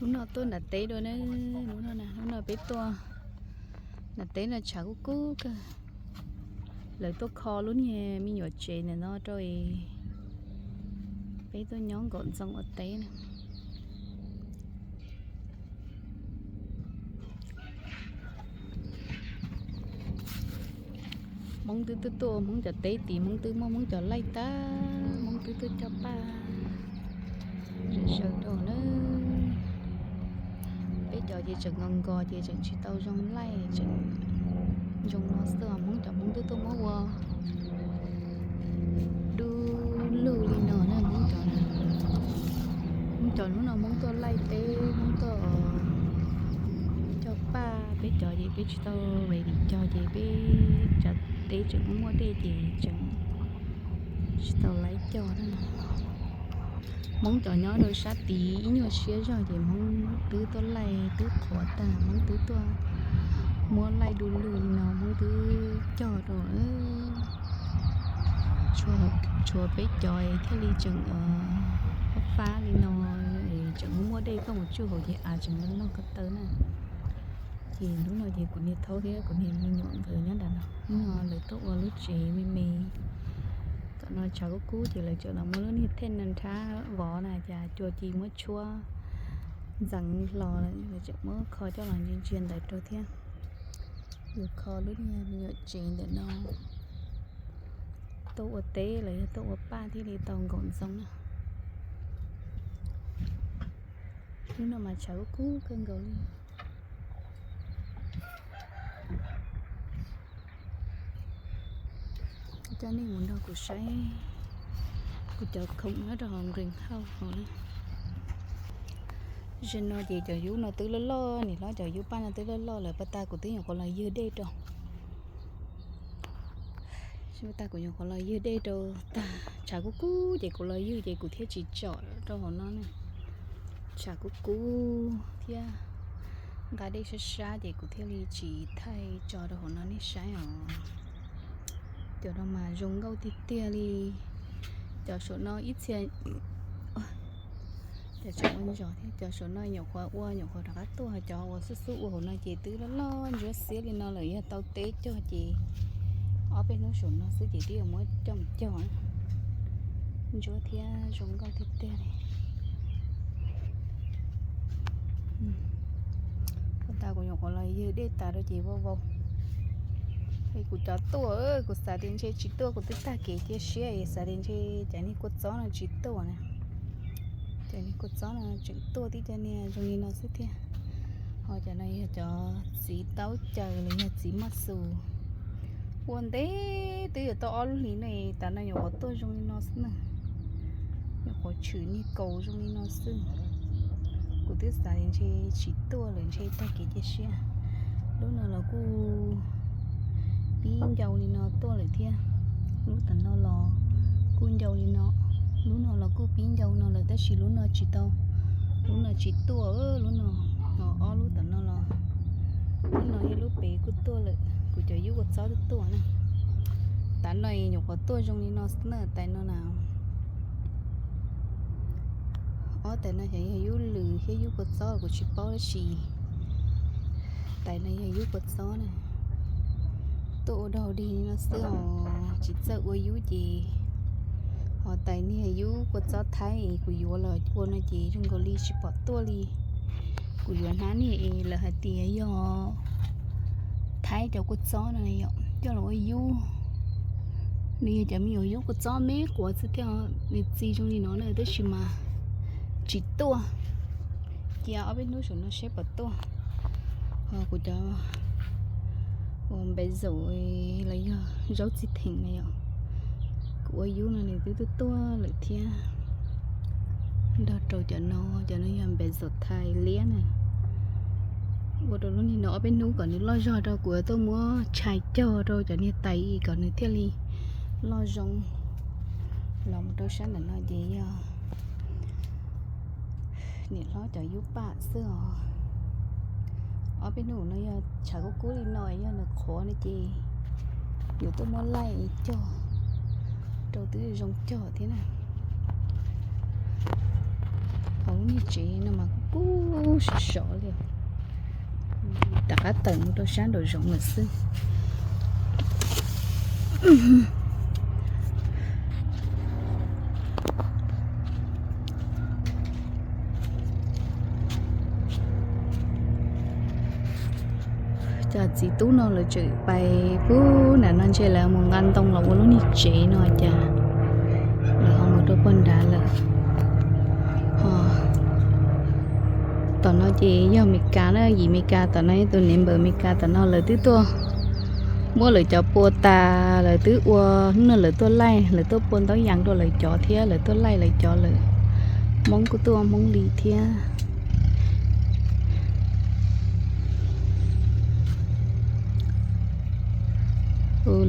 Lub no tuaj nram teb dua na, lub no na, lub no peb tuaj nram teb no tshav kub kub kawg. Lawv tuaj kho lub niag me nyuam tsev ntawm no rau es peb tuaj nyob nkaum ntxoov ua teb na. Hmoob twb tuaj tuaj Hmoob cov teb tid, Hmoob twb muaj Hmoob cov laij tag, Hmoob twb tuaj cog paj sawv rau na. Peb cov ces tseem nkaus nkaus ces tseem tsis tau zoo laij, tseem zoo no xwb os. Hmoob cov Hmoob twb tuaj muab ua dub lug li no na Hmoob cov. Hmoob cov hnub no Hmoob tuaj laij teb, Hmoob tuaj cog paj, peb cov ces peb tsis tau ready cog ces peb cov teb tseem muaj dej ces tseem tsis tau laij cog na. Hmoob cov nyob rau sab tid ib nyuag siab zog ces Hmoob twb tuaj laij twb qhuav tag, Hmoob twb tuaj muab laij du lug li no Hmoob twb cog rau. Tshuav peb cov thiaj li tseem fab fab li no, tseem muaj dej tuaj mus tsuj hauv ces av tseem loj loj ko taw na. Ces hnub no ces kuv niag thaub thiab kuv niag me nyuam nkawd nyob nram no, hnub no lawv tuaj ua lub tsev me me. Tom no tshav kub kub ces lawv tseem los muab lub niag thej no nrhab vov na, cas cua ci muab tshuab ntxeev hlo lawm, lawv tseem muab kho coj los ntsia ntsia ntawd rau thiab. Yuav kho lub niag me nyuam tsev ntawm no tuaj ua teb los yog tuaj ua paj thiaj li tau nkaum ntxoov na. Hnub no mas tshav kub kub kawg nkaus li. Coj nej mus nrog kuv saib kuv cov khoom nyob rau hauv greenhouse hauv na. Zaum no ces cov yub no twb loj loj, niam hlob cov yub paj no twb loj loj lawm, pas tas kuv twb nyuam qhuav los ywg dej rau. Pas tas kuv nyuam qhuav los ywg dej rau tag, tshav kub kub ces kuv los ywg ces kuv thiaj tsis tsom rau hauv no na. Tshav kub kub thiab nqa dej sab sab ces kuv thiaj li tsis thaij tso rau hauv no nej saib os. Cov no mas zoo nkauj tiag tiag li. Cov saum no ib txhia, cov tseem ua ntsos thiab, cov saum no nyuam qhuav ua nyuam qhuav rov qab tuaj, cov uas xub xub ua hauv no ces twb loj loj ntsuab xiab li no lawm, yog tau teb cog ces ob peb hnub saum no xwb ces twb yuav muab coj mus cog. Ntsuab thiab zoo nkauj tiag tiag li. Pas tas kuv nyuam qhuav los ywg dej tas rau ces vau vau. Es kuv cov tuaj, kuv xav tias ntshe tsis tuaj, kuv twb tag kev cia siab es xav tias ntshe cov niag kua txob no tsis tuaj na. Cov niag kua txob no tseem tuaj tib co niag zoo li no xwb thiab. Ho cov no yog cov txiv taub caws los yog txiv maj xus. Ua ntev twb yuav tau ob lub hlis no, tas no nyuam qhuav tuaj zoo li no xwb na. Nyuam qhuav tshwm niag kaus zoo li no xwb. Kuv twb xav tias ntshe tsis tuaj lawm, ntshe tag kev cia siab. Lub no los kuj pib ncau li no tuaj lawm thiab. Lub tom no los kuj ncau li no. Lub no los kuj pib ncau no lawm tab sis lub no tsis tau, lub no tsis tuaj, lub no. Ho ob lub tom no los, lub no yog lub pem kuj tuaj lawm, kuv cov yub kua txob twb tuaj na. Tav no nyuam qhuav tuaj zoo li no na, tais no na. Ob tais no ces yog yub lws thiab yub kua txob kuv tsis paub tab sis tais no yog yub kua txob na. Tuaj ua dog dig no xwb os, tsis txawj ua yub ces. Ho tais niag yub kua txob Thaib kuv yuav los ua no ces zoo nkaus li tsis pom tuaj li. Kuv yuav hnab niag es lawv hais tias yog Thaib cov kua txob no yom, coj los ua yub. Nws yog cov me nyuam yub kua txob me quav xwb thiab, nws txi zoo li no na tab sis mas tsis tuaj. Cia ob peb hnub saum no seb puas tuaj. Ho kuv cov uas npem zaum los yog zaub txi theem na yom, kuv ua yub no nws twb tuaj tuaj lawm thiab. Nrog rau cov no, cov no yog npem zaum Thaib liab na. Ua rau lub niag no ob peb hnub kom nws loj zog rau kuv tuaj muab tshais cog rau cov niag tais kom nws thiaj li loj zoo. Los mus rau sab ntawm no ces yog niam hlob cov yub paj xwb os. Ob peb hnub no yog tshav kub kub li no, yog nws qhuav no ces yuav tuaj muab laij cog rau twb zoo cog thiab na. Hauv lub niag tsev no mas kub kub sov sov li. Rov qab tawm mus rau sab nraum zoov lawm xwb. Cov txiv tub no lawv tseem pais pub nram no ntshe lawv mus nqa ntoo los ua lub niag tsev no cas lawv ho mus rau puag nrad lawm. Ho tom no ces yog Meskas na, yim Meskas tom no, tus neighbor Meskas tom no lawv twb tuaj muab lawv cov pua tas, lawv twb ua, hnub no lawv tuaj laij, lawv tuaj pua ntaub yas rau lawv cov thiab, lawv tuaj laij lawv cov lawm. Hmoob kuj tuaj Hmoob li thiab.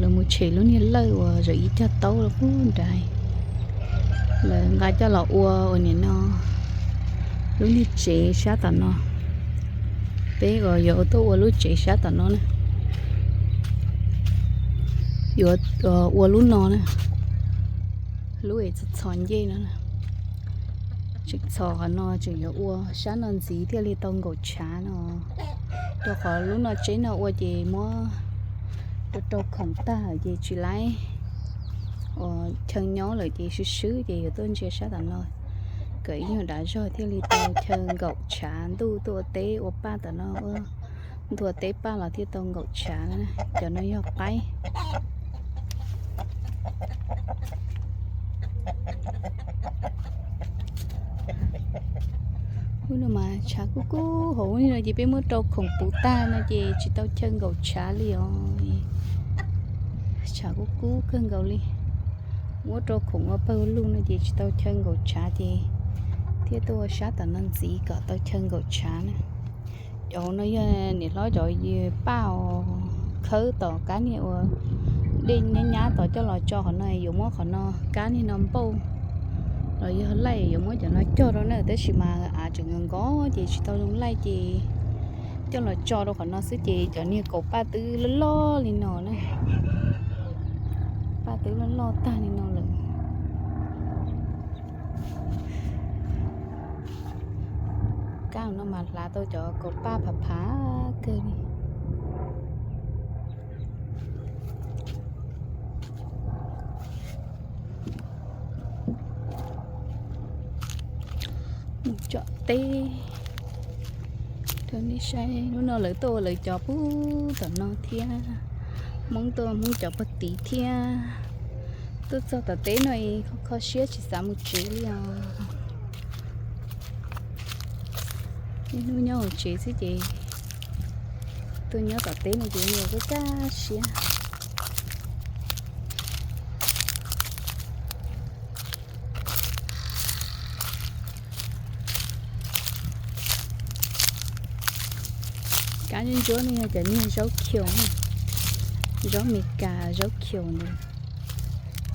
Lawv mus tshem lub niag lawj uas zawm ib cog taub los pub nrad, lawv nqa coj los ua ua nim no lub niag tsev sab tom no. Peb uas yuav tuaj ua lub tsev sab tom no na, yuav ua lub no na, lub es txhos ncej no. Tseem txhos qhov no tseem yuav ua sab no ntxiv thiaj li tau nkaum tshav no. Rau qhov lub no tsev no ua ces muab rau rau khoom tag ces tsis laib, uas chaw nyob lawm ces swb swb ces yuav tuaj ntsia sab tom no kom ib nyuag dav zog thiaj li tau chaw nkaum tshav ntuj tuaj ua teb ua paj tom no, nthua teb paj los thiaj tau nkaum tshav na. Cov no yog qaib. Ub no mas tshav kub kub hauv no ces peb muab rau khoom puv tag no ces tsis tau chaw nkaum tshav li os. Tshav kub kub kawg nkaus li. Muab rau khoom ua pawg lug no ces tsis tau chaw nkaum tshav ces thiaj tuaj ua sab tom no ntxiv kom tau chaw nkaum tshav na. Cov no yog niam hlob cov paj khawb tom kab niag uas dej nyab nyab tom coj los tso qhov no, yuav muab qhov no kab niag no npauj los yog laij yuav muab cov no cog rau na, tab sis mas av tseem nkos nkos ces tsis tau zoo laij ces coj los tso rau qhov no xwb ces cov niag kaus paj twb loj loj li no na. Paj twb loj loj tag li no lawm. Kab no mas hlav tau cov kaus paj phav phav kawg li. Mus tsom teb rau nej saib, hnub no lawv tuaj ua lawv cov pub tom no thiab. Hmoob tuaj Hmoob cov pog tid thiab. Tuaj txog tom teb no kho kho siab tsis xav mus tsev li os. Niaj hnub nyob hauv tsev xwb ces tuaj nyob tom teb no ces ua kaj kaj siab. Kab ntsuab ntsuab no yog cov niag zaub khiu, zaub Meskas zaub khiu ntawd.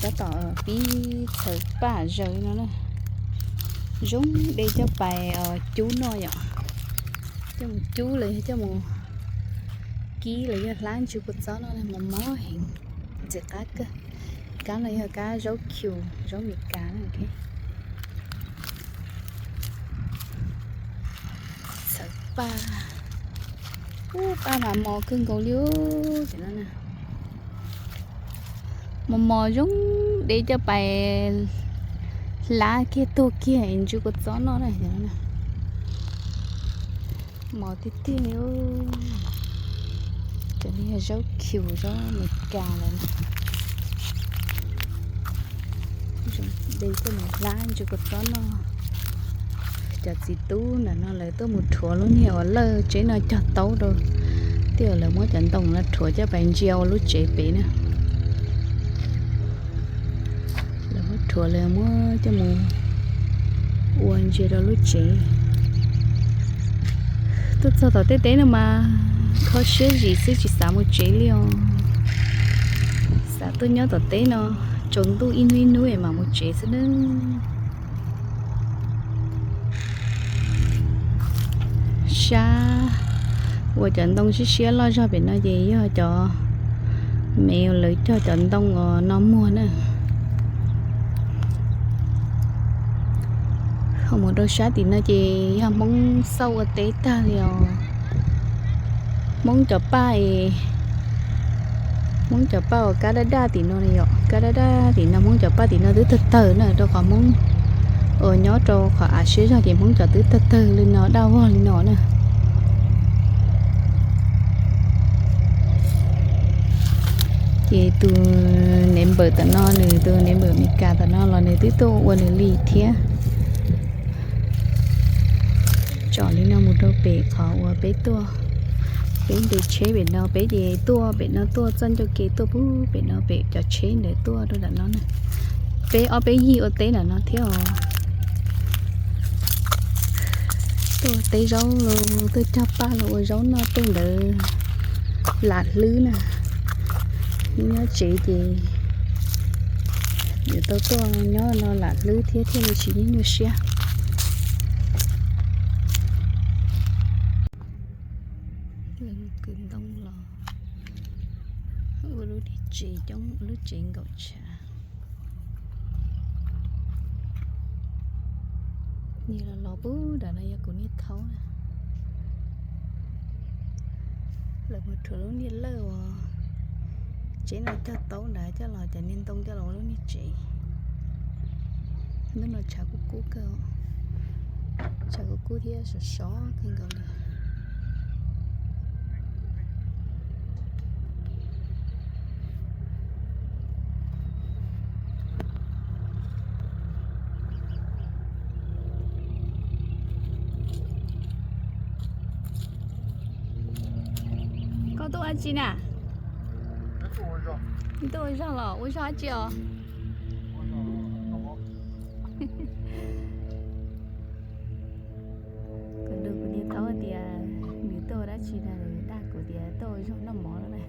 Tab tom pib txhawv paj zaws no na. Zoo de coj pais cub noj yom. Coj mus cub los yog coj mus kib los yog hlab ntsis kua txob noj, mos mos heev, ntxim qab kawg. Kab no yog kab zaub khiu, zaub Meskas na. Txhawv paj, ub, paj mas mos kawg nkaus li. Mos mos zoo de coj pais hlab kiag tuag kiag ntsis kua txob noj na. Mos tiag tiag li. Cov no yog zaub khiu, zaub Meskas lawm. De coj mus hlab ntsis kua txob noj. Cov txiv tub ntawm no lawv tuaj mus rhuav lub niag uas lawj tsev no cog taub rau, thiab lawv muab cov ntoo no rhuav coj pais ntsia ua lub tsev pem na. Lawv muab rhuav lawv muab coj mus ua ntsia rau lub tsev. Tuaj txog tom tej teb no mas kho siab zim xwb tsis xav mus tsev li os. Xav tuaj nyob tom teb no tsaus ntuj ib hnub ib hnub es mam mus tsev xwb nawb. Sab uas cov ntoo siab siab loj zog pem no ces yog cov me uas lawv cog cov ntoo uas no muag na. Mus rau sab tim no ces yog Hmoob xauj ua teb tag li os. Hmoob cov paj, Hmoob cov paj uas kab daj daj tim no li yom, kab daj daj tim no, Hmoob cov paj tim no twb tawg tawg na, rau qhov Hmoob uas nyob rau qhov av siab zog ces Hmoob cov twb tawg tawg li no, daj vog li no na. Ces tus neighbor tom no, nws tus neighbor Meskas tom no los nws twb tuaj ua nws li thiab. Tsom li no mus rau pem qhov uas peb tuaj, peb nres tsheb pem no, peb ces tuaj pem no, tuaj txoj ncauj ke tuaj pub pem no, pem cov tsheb ntawd tuaj rau nram no na. Peb ob peb yig ua teb nram no thiab os. Tuaj ua teb zaub los tuaj cog paj los ua zaub noj, tej ntawd lam hlwb na. Nyob tsev ces yuav tau tuaj nyob no lam hlwb thiab thiaj li tsis nyuaj siab. Kwv ntoo los ua lub tsev coob, lub tsev nkaum tshav. Niag los los pub nram no yog kuv niag thaub na. Lawv mus rhuav lub niag lawj uas tsev no cog taub nrad coj los, cov niag ntoo coj los ua lub niag tsev. Hnub no tshav kub kub kawg, tshav kub kub thiab sov sov kawg nkaus li. Koj tuaj ua dab tsi na? Tuaj ua zog los ua zog dab tsi os? Kuv nug kuv niag thaub tias nws tuaj ua dab tsi na, nws dag kuv tias tuaj ua zog noj mov na.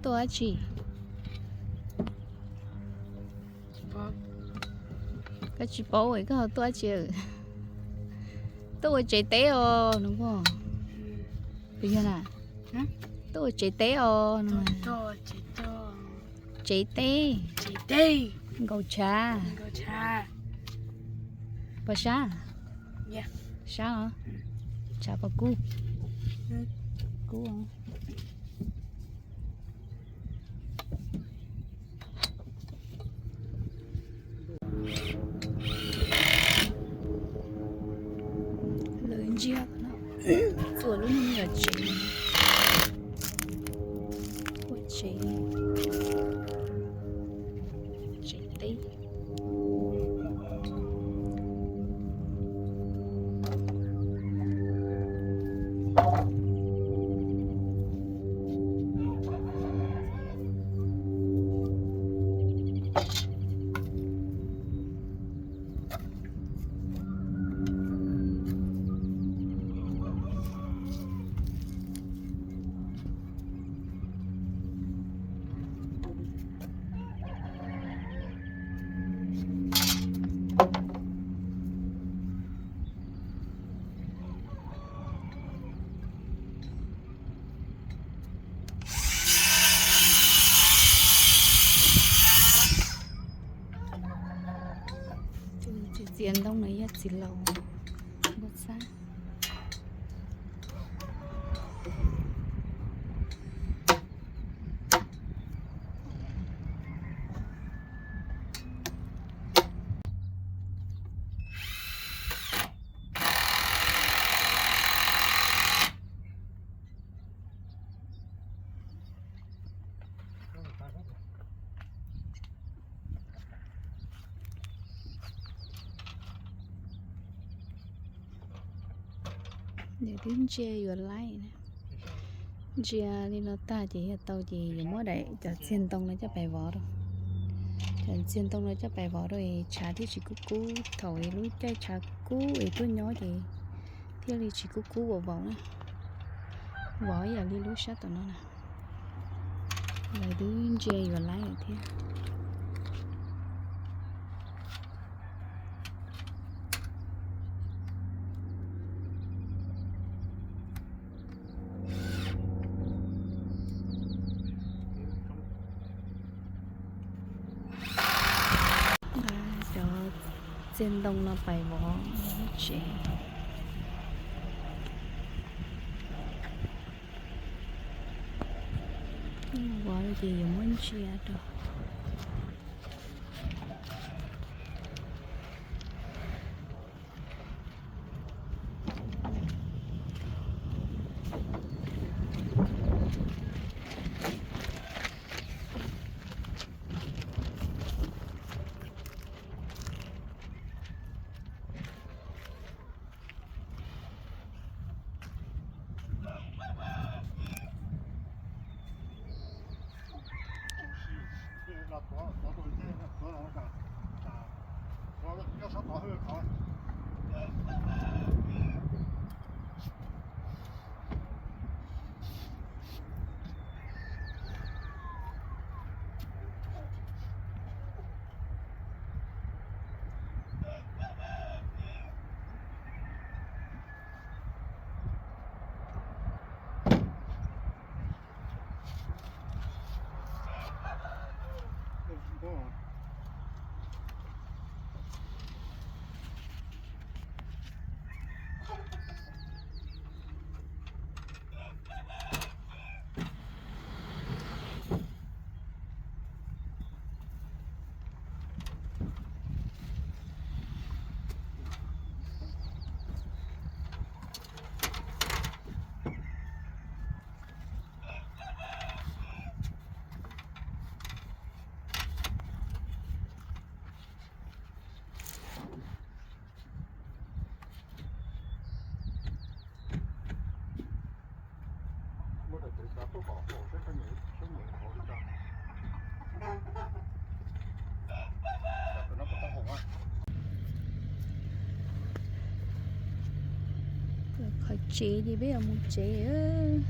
Tuaj dab tsi? Koj tsis paub es koj ho tuaj dab tsi? Tuaj ua tsev teb os no. Puas yog na? Tuaj ua tsev teb os no. Tsev teb. Nkaus tshav. Pos sab? Sab os. Tshav pos kub? Kub. Lawv ntsia txua lub me nyuam tsev, ua tsev, tsev teb. Txiv ntoo no yog txiv laus npua txhab. Nws twb ntsia yuav laib. Ntsia li no tag ces yog tau ces yuav muab daim cov txiag ntoo no coj pais vov rau. Cov txiag ntoo no coj pais vov rau es tshav thiaj tsis kub kub. Thaum es lub caij tshav kub es tuaj nyob ces thiaj li tsis kub kub vov vov na. Vov ib yam li lub sab tom no na. Lawv twb ntsia yuav laib lawm thiab. Txiag ntoo no pais vov tsev. Vov ces yuav muab ntsia rau. Qhov tsev ces peb yuav mus tsev.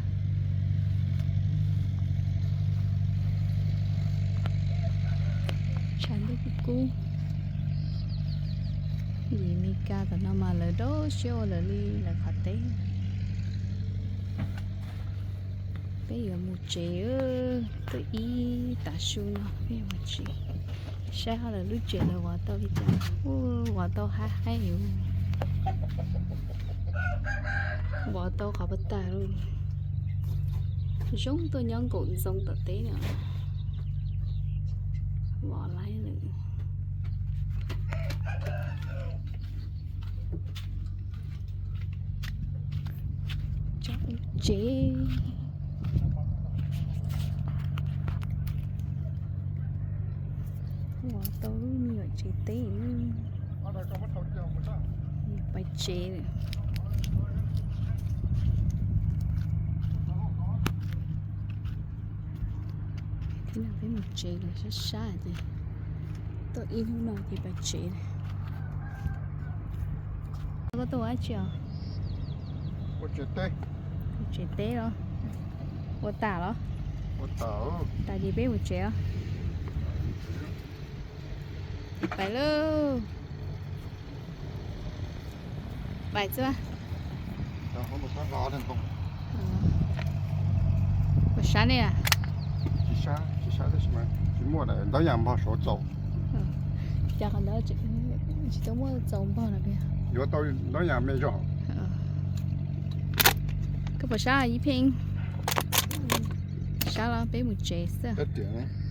Tshav ntuj kub kub. Yim Meskas tom no mas lawv rau siab ua lawv li lawv qhov teb. Peb yuav mus tsev, tuaj ib tav su no peb yuav mus tsev. Saib ho lawv lub tsev lawv vov tau li cas. Ua vov tau haib haib, vov tau qhov puas tag li. Zoo tuaj nyob nkaum ntxoo tom teb no. Vov laib lawm. Tsev. Vov tau lub me nyuam tsev teb. Pais tsev lawm. Thiab no peb mus tsev lawm, sab sab ces tuaj ib hnub no ces pais tsev lawm. Koj tuaj ua dab tsi os? Ua tsev teb los? Ua tas los? Tas ces peb mus tsev os. Pais lauj. Pais xwb. Puas sab nej? Tsis muaj, ntawv yam npog saud txaus. Cas qhov ntawd tsis tau muaj txaus npog no. Yuav tau ntawv yam me zog. Koj puas sab ib pheej? Sab los peb mus tsev xwb.